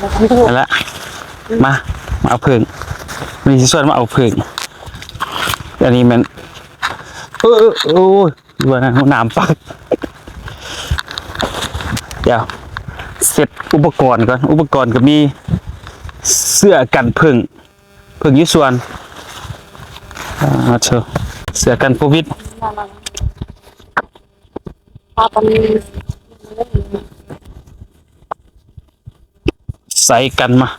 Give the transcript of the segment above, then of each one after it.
ນັ້ນລະ ມາ ມາເອົາເຜິ້ງ ມີຊິຊວນມາເອົາເຜິ້ງ ອັນນີ້ແມ່ນ ເອີ ໂອ້ຍ ວ່ານັ້ນ ນ້ຳປັກ ດຽວ ເຊັດອຸປະກອນກ່ອນ ອຸປະກອນກໍມີ ເສື້ອກັນເຜິ້ງ ເຜິ້ງຢູ່ສວນ ອ່າ ໂທ້ ເສື້ອກັນໂຄວິດ ໃສ່ກັນມາ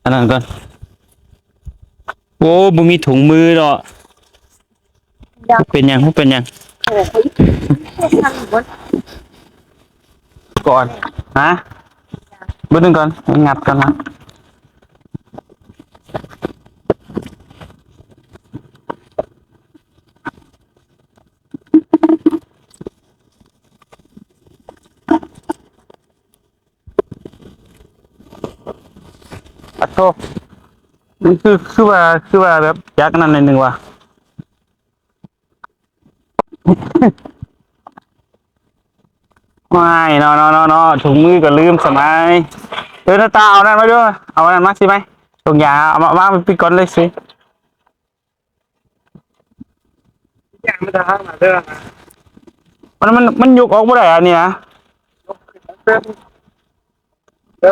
ອັນນັ້ນກ່ອນ ໂອ້ ບໍ່ມີຖົງມືເນາະ ເປັນຫຍັງ ເປັນຫຍັງ ກ່ອນ ຮະ ເບິ່ງກ່ອນ ງັດກ່ອນນະ. ອາໂທ ມັນຄື ຄືວ່າ ຄືວ່າແບບຢາກອັນນັ້ນໜ້ອຍໜຶ່ງວ່າ ວ້າຍ ເນາະ ເນາະ ເນາະ ເນາະ ຖົງມືກໍລືມສະໄໝ ເອີ ໜ້າຕາ ເອົານັ້ນມາດູ ເອົາອັນນັ້ນມາຊິໄໝ ຖົງຢາ ເອົາມາ ມາປິດກ່ອນເລີຍຊິ. ມັນ ມັນ ມັນຍົກອອກບໍ່ໄດ້ອັນນີ້ນະ ເ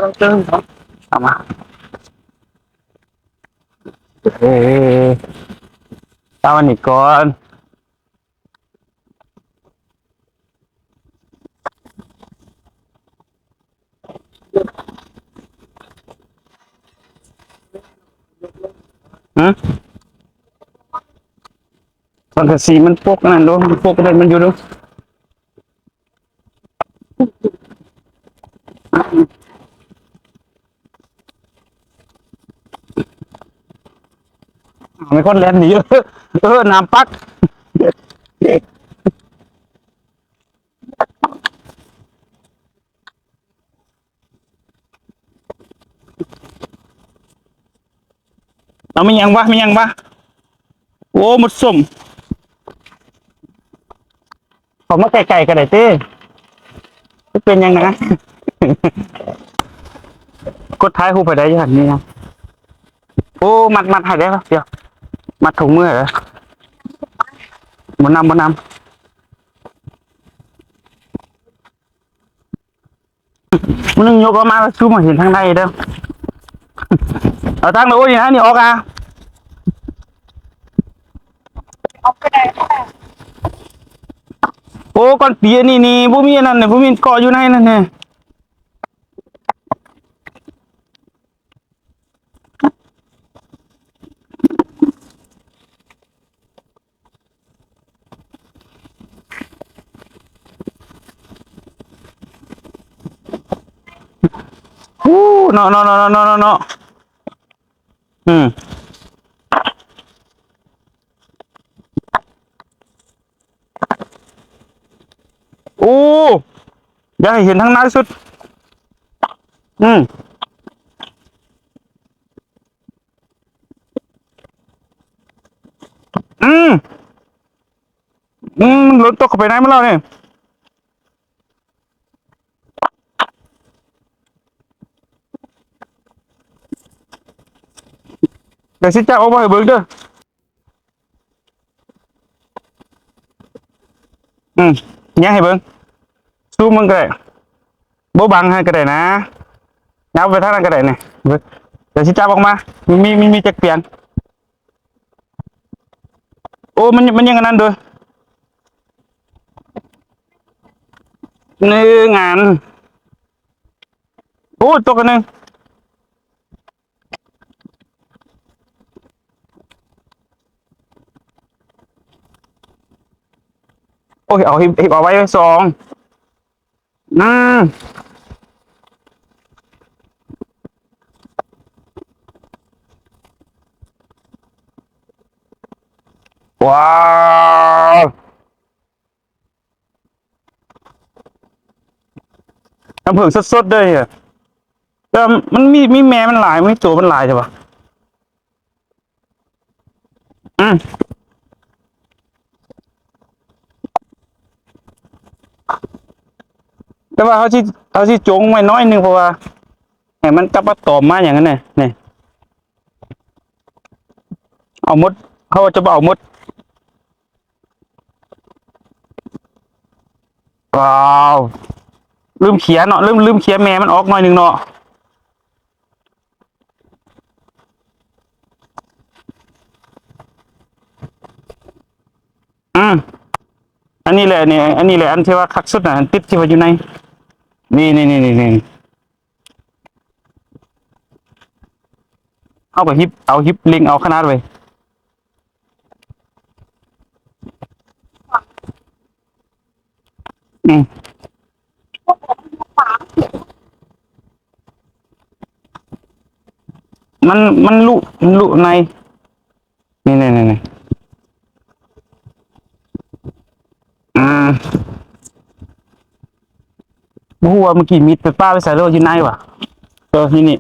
ອົາມາ ເອີ ເອົາອັນນີ້ກ່ອນ. ຫື ສັງກະສີມັນປົກອັນນັ້ນໂດ ມັນປົກອັນນັ້ນມັນຢູ່ໂດ. ມີຄົນແລ່ນໜີ ເອີ ນ້ຳປັກ ເອົາ ມີຫຍັງວະ ມີຫຍັງວະ ໂອ້ ໝົດສົ້ມ. ເຂົ້າມາໃກ້ໆກໍໄດ້ຕິ ບໍ່ເປັນຫຍັງນະ ກົດຖ່າຍຮູບໃຫ້ໄດ້ຢູ່ຫັ້ນນີ້ນະ ໂອ້ ມັດ ມັດໃຫ້ໄດ້ ດຽວ ມັດຖົງມືໃຫ້ເດີ ບໍ່ນຳ ບໍ່ນຳ. ມື້ໜຶ່ງຍົກອອກມາແລ້ວຊູມໃຫ້ເຫັນທາງໃນເດີ ເອົາທາງໂອ້ຍ ນີ້ນະ ນີ້ອອກອາ ອອກໄປໄດ້ ໂອ້ ກ່ອນປີອັນນີ້ນີ້ ບໍ່ມີອັນນັ້ນ ບໍ່ມີເກາະຢູ່ໃນນັ້ນແທ້. ອູ້ ເນາະ ເນາະ ເນາະ ເນາະ ເນາະ ອືມ ໂອ້ ຢາກໃຫ້ເຫັນທາງໃນສຸດ ອືມ ອືມ ອືມ ມັນຫຼົນຕົກເຂົ້າໄປໃນມັນແລ້ວນີ້ ດຽວຊິຈັບອອກມາໃຫ້ເບິ່ງເດີ. ອືມ ແຍງໃຫ້ເບິ່ງ ຊູມເບິ່ງກໍໄດ້ ບໍ່ບັງໃຫ້ກໍໄດ້ນະ ຍັບໄປທາງນັ້ນກໍໄດ້ນີ້ ດຽວຊິຈັບອອກມາ ມີ ມີ ມີຈັກປຽງ ໂອ້ ມັນ ມັນຍັງອັນນັ້ນເດີ ໜຶ່ງອັນ ໂອ້ ຕົກອັນໜຶ່ງ. ໂອ້ຍ ເອົາ ເຮັບ ເຮັບເອົາໄວ້ສອງ ອືມ ວ້າວ. ນ້ຳເຜິ້ງສົດໆເດ້ ແຕ່ມັນມີ ມີແມ່ມັນຫຼາຍ ມີໂຕມັນຫຼາຍແທ້ວະ ອືມ ແຕ່ວ່າເຮົາຊິ ເຮົາຊິຈົ່ງໄວ້ໜ້ອຍໜຶ່ງ ເພາະວ່າ ໃຫ້ມັນກັບມາຕອມມາຫຍັງນັ້ນແຫຼະ ນີ້ ເອົາໝົດ ເຮົາຈະບໍ່ເອົາໝົດ. ວ້າວ ລືມເຂຍເນາະ ລືມ ລືມເຂຍແມ່ມັນອອກໜ້ອຍໜຶ່ງເນາະ. ອືມ ອັນນີ້ແຫຼະ ນີ້ ອັນນີ້ແຫຼະ ອັນທີ່ວ່າຄັກສຸດນະ ອັນຕິດທີ່ວ່າຢູ່ໃນ ນີ້ ນີ້ ນີ້ ນີ້ ນີ້ ເຮົາກໍຮີບເອົາ ຮີບເລັງເອົາຂະໜາດເວີຍ. ອືມ ມັນ ມັນລຸ ມັນລຸໃນ ນີ້ ນີ້ ນີ້ ນີ້ ອືມ ບໍ່ຮູ້ວ່າເມື່ອກີ້ມີດໄປປະໄວ້ໃສ ຫຼືວ່າຢູ່ໃນຫວາ? ເອີ ນີ້ ນີ້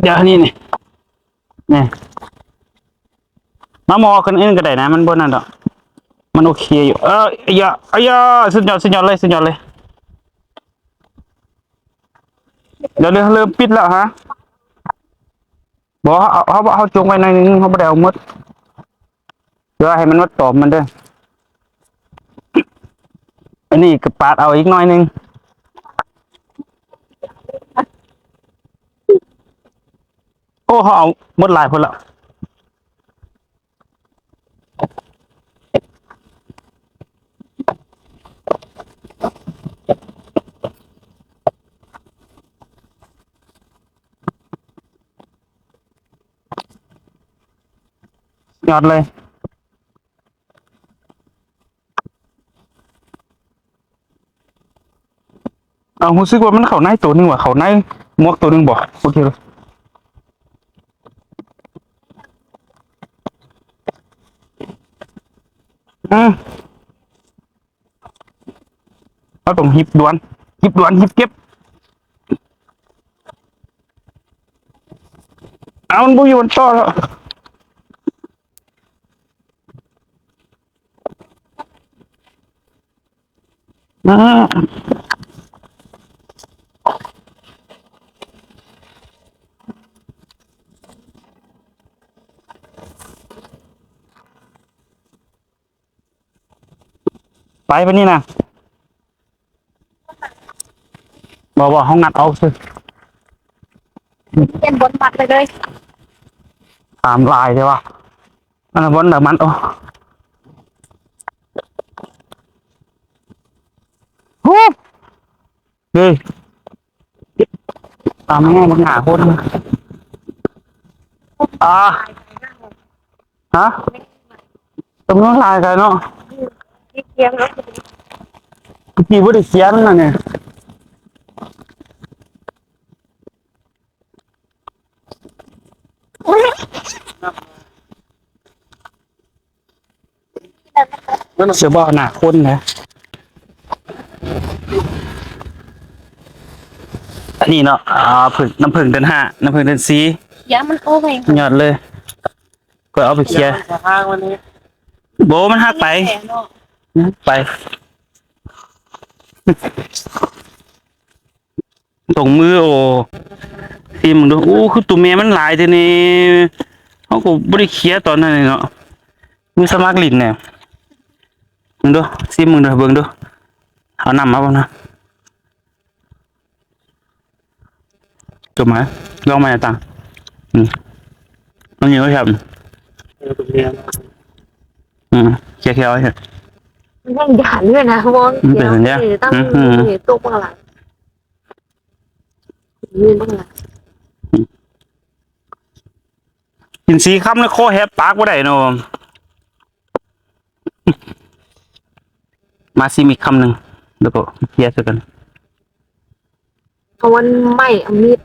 ດຽວນີ້ ນີ້ ນີ້ ມາໝໍຂຶ້ນອີກກໍໄດ້ນະ ມັນບໍ່ນັ້ນດອກ ມັນໂອເຄຢູ່. ເອີ ອາຢາ ອາຢາ ສຸດຍອດ ສຸດຍອດເລີຍ ສຸດຍອດເລີຍ. ດຽວເລີ່ມ ເລີ່ມປິດແລ້ວຮະ. ບໍ່ ເຮົາ ເຮົາ ເຮົາຈົ່ງໄວ້ໜ້ອຍໜຶ່ງ ເຮົາບໍ່ໄດ້ເອົາໝົດ. ເພື່ອໃຫ້ມັນມາຕອມມັນເດີ້. ອັນນີ້ກໍປາດເອົາອີກໜ້ອຍໜຶ່ງ. ໂອ້ ເຮົາເອົາໝົດຫຼາຍພຸ້ນລະ. ຍອດເລີຍ. ເອົາ ຮູ້ສຶກວ່າມັນເຂົ້າໃນໂຕໜຶ່ງວ່າ ເຂົ້າໃນໝວກໂຕໜຶ່ງບໍ່? ໂອເຄ ອືມ ເຮົາຕ້ອງຮີບດ່ວນ ຮີບດ່ວນ ຮີບເກັບ. ເອົາ ມັນບໍ່ຢູ່ ມັນຕໍ່ແລ້ວ. ອືມ ໄປບາດນີ້ນະ. ບໍ່ ບໍ່ ເຮົາງັດເອົາຊື່. ປ່ຽນບ່ອນມັດໄປເລີຍ. ຕາມລາຍເດ້ວ່າ ອັນນັ້ນບ່ອນລະມັດ. ໂອ້ ຫູ ເດ້ ຕາມແມ່ບັກຫຍ້າໂພດ. ອາ ຮະ ຈຳນວນຫຼາຍກັນເນາະ. ເມື່ອກີ້ບໍ່ໄດ້ຂຽນນະນີ້. ເສືອບໍ່ໜ້າຄົນນະ. ອັນນີ້ເນາະ ອ່າ ເຜິ້ງ ນ້ຳເຜິ້ງເດືອນຫ້າ ນ້ຳເຜິ້ງເດືອນສີ່. ຢ່າມັນໂອ້ຍ ຍອດເລີຍ. ຂ້ອຍເອົາໄປເຄຍ. ມັນຊິຫາກວັນນີ້. ບໍ່ ມັນຫັກໄປ. ມັນຫັກໄປ. ຖົງມື ໂອ້ ຊີມເບິ່ງດູ. ໂອ້ ຄືໂຕແມ່ມັນຫຼາຍແທ້ນີ້. ເຮົາກໍບໍ່ໄດ້ເຄຍຕອນນັ້ນເນາະ. ມືສະໝັກຫຼິ້ນແດ່. ເບິ່ງດູ ຊີມເບິ່ງດູ ເບິ່ງດູ. ເອົານ້ຳມາເບິ່ງນະ. ຈົບມາ ລອງມາຕາງ ອືມ ອັນນີ້ກໍແຊບ ເອີ ເປັນແນວ ອືມ ແຊບໆ ມັນຍັງຢ້ານຢູ່ນະ ມອງ ມັນເປັນສັນຍານ ເອີ ຕັ້ງ ອືມ ຕົກບັກຫຼາຍ ມີບັກຫຼາຍ ກິນສີ່ຄຳແລ້ວຄໍແຫບປາກບໍ່ໄດ້ເນາະ. ມາຊີມອີກຄຳໜຶ່ງ ແລ້ວກໍເຄຍໃສ່ກັນ. ເອົາອັນໄມ້ ເອົາມີດ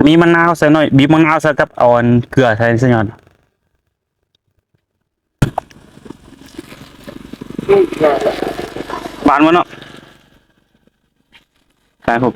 ມີມະນາວໃສ່ໜ້ອຍ ບີບມະນາວໃສ່ກັບເອົາອັນເກືອໃສ່ ສຸດຍອດ. ຫວານບໍ່ເນາະ? ໄດ້ຄົບ.